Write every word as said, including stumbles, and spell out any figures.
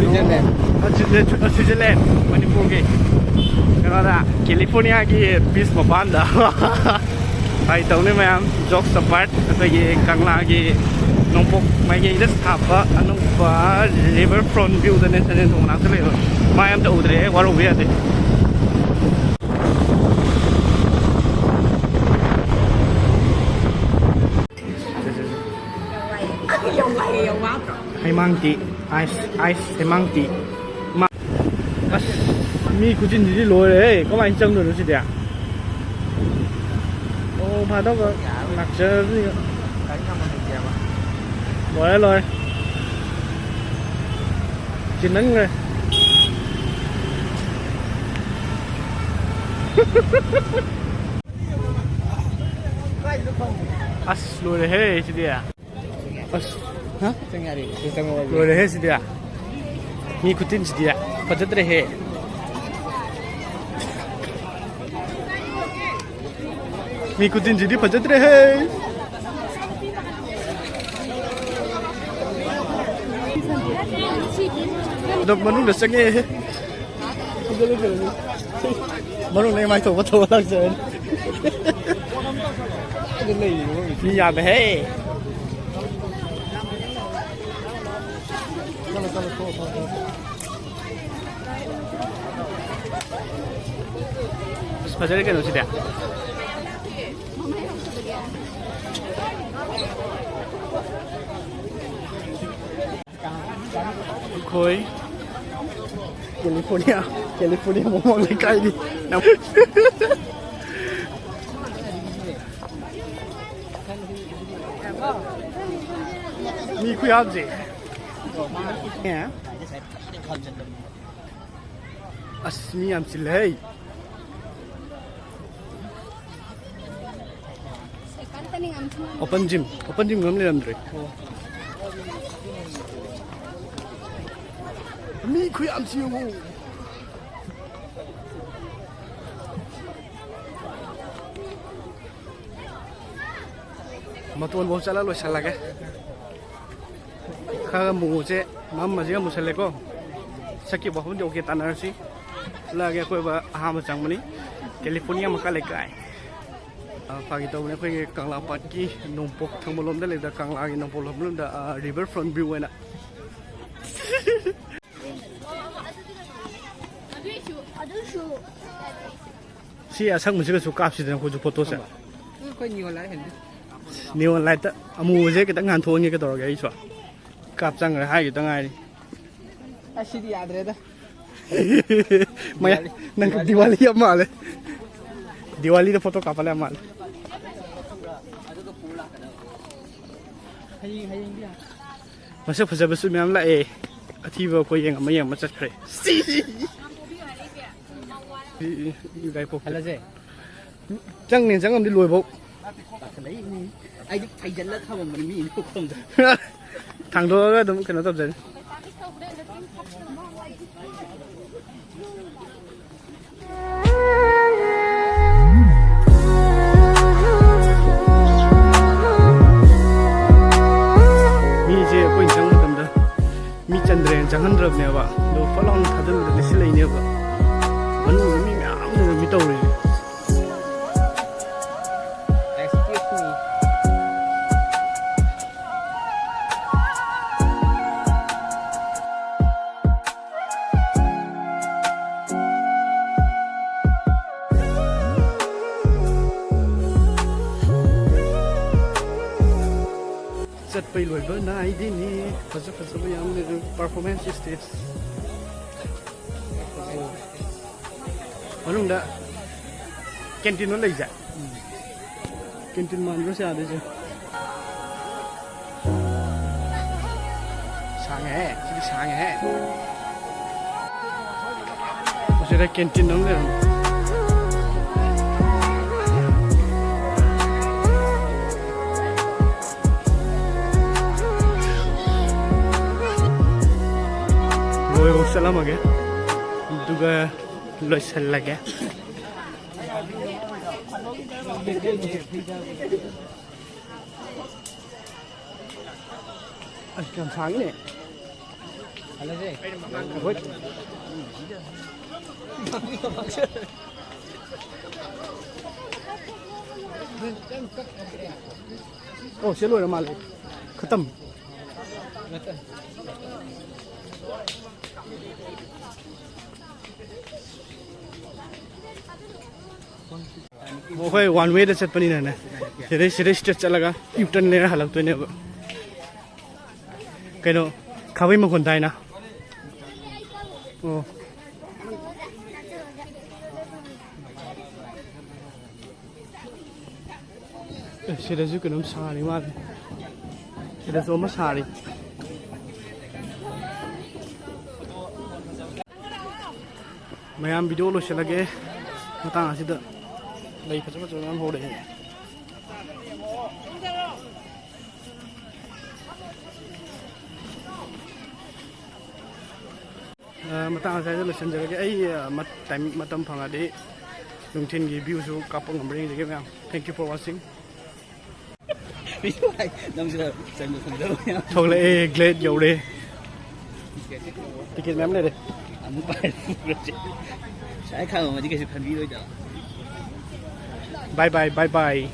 Switzerland. ꯑ, Switzerland, ꯃꯅꯤꯄꯨꯔꯒꯤ ꯀꯩꯅꯣꯗ, ꯀꯦꯂꯤꯐꯣꯔꯅꯤꯌꯥꯒꯤ ꯕꯤꯆ ꯃꯄꯥꯟꯗ꯫ ꯐꯥꯒꯤ ꯇꯧꯅꯤ ꯃꯌꯥꯝ, jokes apart, ꯑꯩꯈꯣꯏꯒꯤ ꯀꯪꯂꯥꯒꯤ ꯅꯣꯡꯄꯣꯛ ꯃꯥꯏꯀꯩꯗ ꯁꯥꯕ ꯑꯅꯧꯕ river front view ꯗꯅꯦ ꯁꯟꯖꯦꯟ ꯊꯣꯡ ꯃꯅꯥꯛꯇ ꯂꯩꯕ꯫ ꯃꯥꯏ ꯑꯝꯇ ꯎꯗ꯭ꯔꯦ, ꯋꯥꯔꯧꯕ ꯌꯥꯗꯦ꯫ ꯍꯩꯃꯥꯡꯇꯤ, ice, ice ꯍꯩꯃꯥꯡꯇꯤ꯫ ꯃꯥ-, ꯑꯁ, ꯃꯤ ꯈꯨꯆꯤꯟꯁꯤꯗꯤ ꯂꯣꯏꯔꯦꯍꯦ꯫ ꯀꯃꯥꯏꯅ ꯆꯪꯗꯣꯏꯅꯣ ꯁꯤꯗꯤ? ꯑꯣ, ꯐꯥꯗꯧꯒ ꯂꯥꯛꯆꯔꯅꯤꯒ꯫ ꯂꯣꯏꯔꯦ, ꯂꯣꯏꯔꯦ꯫ ꯆꯤꯟꯃꯟꯈ꯭ꯔꯦ꯫ ꯑꯁ, ꯂꯣꯏꯔꯦꯍꯦ ꯁꯤꯗꯤ꯫ ꯑꯁ, ꯍꯥ? ꯆꯪ ꯌꯥꯔꯦ꯫ ꯁꯤ ꯆꯪꯉꯛꯑꯣ꯫ ꯂꯣꯏꯔꯦꯍꯦ ꯁꯤꯗꯤ꯫ ꯃꯤ ꯈꯨꯇꯤꯟꯁꯤꯗꯤ ꯐꯖꯗ꯭ꯔꯦꯍꯦ꯫ ꯃꯤ ꯈꯨꯇꯤꯟꯁꯤꯗꯤ ꯐꯖꯗ꯭ꯔꯦꯍꯦ꯫ ꯑꯗꯣ ꯃꯅꯨꯡꯗ ꯆꯪꯉꯦ꯫ ꯃꯅꯨꯡꯗ ꯏꯃꯥꯏ ꯊꯣꯛꯄ ꯊꯣꯛꯑ ꯂꯥꯛꯆꯔꯅꯤ꯫ ꯃꯤ ꯌꯥꯝꯃꯦꯍꯦ꯫ ꯑꯁ, ꯐꯖꯔꯦ ꯀꯩꯅꯣ ꯁꯤꯗꯤ꯫ ꯑꯩꯈꯣꯏ ꯀꯦꯂꯤꯐꯣꯔꯅꯤꯌꯥ, ꯀꯦꯂꯤꯐꯣꯔꯅꯤꯌꯥ ꯃꯃꯥꯡ ꯂꯩꯀꯥꯏꯒꯤ꯫ ꯃꯤ ꯈꯨꯌꯥꯝꯁꯦ꯫ ꯑꯁ, ꯃꯤ ꯌꯥꯝ ꯆꯤꯜꯂꯦ꯫ Open gym, open gym ꯑꯃ ꯂꯩꯔꯝꯗ꯭ꯔꯦ꯫ ꯃꯤ ꯈꯨꯌꯥꯝꯁꯤ ꯌꯦꯡꯉꯨ꯫ ꯃꯇꯣꯟꯐꯥꯎ ꯆꯠꯂ ꯂꯣꯏꯁꯜꯂꯒꯦ꯫ ꯈꯔ ꯃꯨꯁꯦ, ꯃꯝꯃꯁꯤꯒ ꯃꯨꯁꯜꯂꯦꯀꯣ꯫ ꯁꯛꯈꯤꯕ ꯃꯐꯝꯗꯤ ꯑꯣꯀꯦ ꯇꯥꯟꯅꯔꯁꯤ꯫ ꯂꯥꯛꯑꯒꯦ ꯑꯀꯣꯏꯕ ꯑꯍꯥꯟꯕ ꯆꯪꯕꯅꯤ꯫ ꯀꯦꯂꯤꯐꯣꯔꯅꯤꯌꯥ ꯃꯀꯥ ꯂꯩꯀꯥꯏ꯫ ꯑ, ꯐꯥꯒꯤ ꯇꯧꯕꯅꯦ, ꯑꯩꯈꯣꯏꯒꯤ ꯀꯪꯂꯥ ꯄꯥꯠꯀꯤ ꯅꯣꯡꯄꯣꯛ ꯊꯪꯕ ꯂꯣꯝꯗ ꯂꯩꯕ ꯀꯪꯂꯥꯒꯤ ꯅꯣꯡꯄꯣꯛ ꯂꯣꯝꯗ, ꯑ, river front view ꯑꯣꯏꯅ꯫ ꯑꯗꯨꯏꯁꯨ, ꯑꯗꯨꯏꯁꯨ꯫ ꯁꯤ ꯑꯁꯪꯕꯁꯤꯒꯁꯨ ꯀꯥꯞꯁꯤꯗꯅ ꯑꯩꯈꯣꯏꯁꯨ ꯐꯣꯇꯣꯁꯦ꯫ ꯑꯩꯈꯣꯏ neon light ꯍꯦꯟꯗꯦ꯫ Neon light ꯑꯃꯨꯕꯁꯦ ꯈꯤꯇꯪ ꯉꯥꯟꯊꯣꯛꯍꯟꯒꯦ ꯀꯩꯗꯧꯔꯒꯦ ꯑꯩꯁꯨ꯫ ꯀꯥꯞ ꯆꯪꯈ꯭ꯔꯦ ꯍꯥꯏꯈꯤꯇ ꯉꯥꯏꯔꯤ꯫ ꯑꯁꯤꯗꯤ ꯌꯥꯗ꯭ꯔꯦꯗ꯫ ꯃꯌꯥ-, ꯅꯪ ꯗꯤꯋꯥꯂꯤ ꯌꯥꯝ ꯃꯥꯜꯂꯦ꯫ ꯗꯤꯋꯥꯂꯤꯗ ꯐꯣꯇꯣ ꯀꯥꯞꯄ ꯌꯥꯝ ꯃꯥꯜꯂꯦ꯫ ꯃꯁꯛ ꯐꯖꯕꯁꯨ ꯃꯌꯥꯝ ꯂꯥꯛꯑꯦ꯫ ꯑꯊꯤꯕ ꯑꯩꯈꯣꯏ ꯌꯦꯡ ꯑꯃ ꯌꯦꯡ ꯑꯃ ꯆꯠꯈ꯭ꯔꯦ꯫ ꯏ-, ꯏ-, ꯏꯀꯥꯏ ꯄꯣꯛꯇꯦ꯫ ꯍꯜꯂꯁꯦ꯫ ꯆꯪꯅꯤ, ꯆꯪꯉꯝꯗꯤ ꯂꯣꯏꯐꯧ꯫ ꯂꯥꯛꯁꯜꯂꯛꯏꯅꯤ꯫ ꯑꯩꯗꯤ ꯊꯩꯖꯤꯜꯂ ꯊꯝꯃꯝꯕꯅꯤ ꯃꯤ ꯃꯈꯣꯡꯗ꯫ ꯊꯥꯡꯗꯣꯛꯑꯒ ꯑꯗꯨꯝ ꯀꯩꯅꯣ ꯇꯧꯖꯔꯦ꯫ ꯃꯤꯁꯦ ꯑꯩꯈꯣꯏꯅ ꯆꯪꯕ ꯃꯇꯝꯗ ꯃꯤ ꯆꯟꯗ꯭ꯔꯦꯅ ꯆꯪꯍꯟꯗ꯭ꯔꯕꯅꯦꯕ꯫ ꯑꯗꯣ ꯐꯠ ꯂꯥꯎꯅ ꯊꯥꯖꯤꯟꯕꯗ ꯂꯤꯁꯤꯜꯂꯛꯏꯅꯦꯕ꯫ ꯃꯅꯨꯡꯗ ꯃꯤ ꯃꯌꯥꯝꯅ ꯃꯤ ꯇꯧꯔꯤꯁꯦ꯫ Excuse me. ꯆꯠꯄꯩ ꯂꯣꯏꯕ ꯅꯥꯏꯗꯦꯅꯦ꯫ ꯐꯖ ꯐꯖꯕ ꯌꯥꯝ ꯂꯩꯔꯦ꯫ Performance stage꯫ ꯃꯅꯨꯡꯗ canteen ꯑꯃ ꯂꯩꯁꯦ꯫ Canteen ꯃꯥꯟꯕ꯭ꯔꯣ ꯁꯤ ꯑꯥꯗꯩꯁꯦ? ꯁꯥꯡꯉꯦꯍꯦ, ꯁꯤꯗꯤ ꯁꯥꯡꯉꯦꯍꯦ꯫ ꯃꯁꯤꯗ canteen ꯑꯃ ꯂꯩꯔꯝꯃꯦ꯫ ꯂꯣꯏꯕꯧ ꯆꯠꯂꯝꯃꯒꯦ꯫ ꯑꯗꯨꯒ ꯂꯣꯏꯁꯤꯜꯂꯒꯦ꯫ ꯑꯁ, ꯌꯥꯝ ꯁꯥꯡꯉꯤꯅꯦ꯫ ꯑꯣ, ꯁꯤ ꯂꯣꯏꯔ ꯃꯥꯜꯂꯦ꯫ ꯈꯇꯝ꯫ ꯑꯩꯈꯣꯏ ꯋꯥꯟ ꯋꯦꯗ ꯆꯠꯄꯅꯤꯅꯅꯦ, ꯁꯤꯗꯩ, ꯁꯤꯗꯩ ꯁꯤꯗ ꯆꯠꯂꯒ ꯌꯨ ꯇꯔꯟ ꯂꯩꯔ ꯍꯜꯂꯛꯇꯣꯏꯅꯦꯕ꯫ ꯀꯩꯅꯣ, ꯈꯥꯕꯩ ꯃꯈꯣꯟ ꯇꯥꯏꯅ꯫ ꯑꯣ꯫ ꯑꯦ, ꯁꯤꯗꯁꯨ ꯀꯩꯅꯣꯝ ꯁꯥꯔꯤ ꯃꯥꯜꯂꯦ꯫ ꯁꯤꯗꯁꯨ ꯑꯃ ꯁꯥꯔꯤ꯫ ꯃꯌꯥꯝ ꯚꯤꯗꯤꯑꯣ ꯂꯣꯏꯁꯤꯜꯂꯒꯦ꯫ ꯃꯇꯥꯡ ꯑꯁꯤꯗ ꯂꯩ ꯐꯖ ꯐꯖꯕ ꯃꯌꯥꯝ ꯍꯧꯔꯛꯑꯦ꯫ ꯑ, ꯃꯇꯥꯡ ꯑꯁꯤꯗ ꯂꯣꯏꯁꯤꯟꯖꯔꯒꯦ꯫ ꯑꯩ, ꯑ, ꯃꯠ-, ꯇꯥꯏꯝ-, ꯃꯇꯝ ꯐꯪꯉꯗꯤ ꯅꯨꯡꯊꯤꯟꯒꯤ ꯚ꯭ꯌꯨꯁꯨ ꯀꯥꯞꯄ ꯉꯝꯕ꯭ꯔꯥ ꯌꯦꯡꯖꯒꯦ ꯃꯌꯥꯝ꯫ Thank you for watching. ꯅꯪꯁꯨ ꯆꯟꯕ ꯐꯪꯗꯕ ꯃꯌꯥꯝ꯫ ꯊꯣꯛꯂꯛꯑꯦ, ꯒ꯭ꯂꯦꯠ ꯌꯧꯔꯦ꯫ ꯇꯤꯀꯦꯠ ꯃꯌꯥꯝ ꯂꯩꯔꯦ꯫ ꯑꯃꯨꯛ ꯄꯥꯏꯔꯦ, ꯄꯨꯔꯁꯦ꯫ ꯁꯥꯏ ꯈꯥꯡꯉꯝꯃꯗꯤ ꯀꯩꯁꯨ ꯈꯟꯕꯤꯔꯣꯏꯗ꯫ Bye bye, bye bye꯫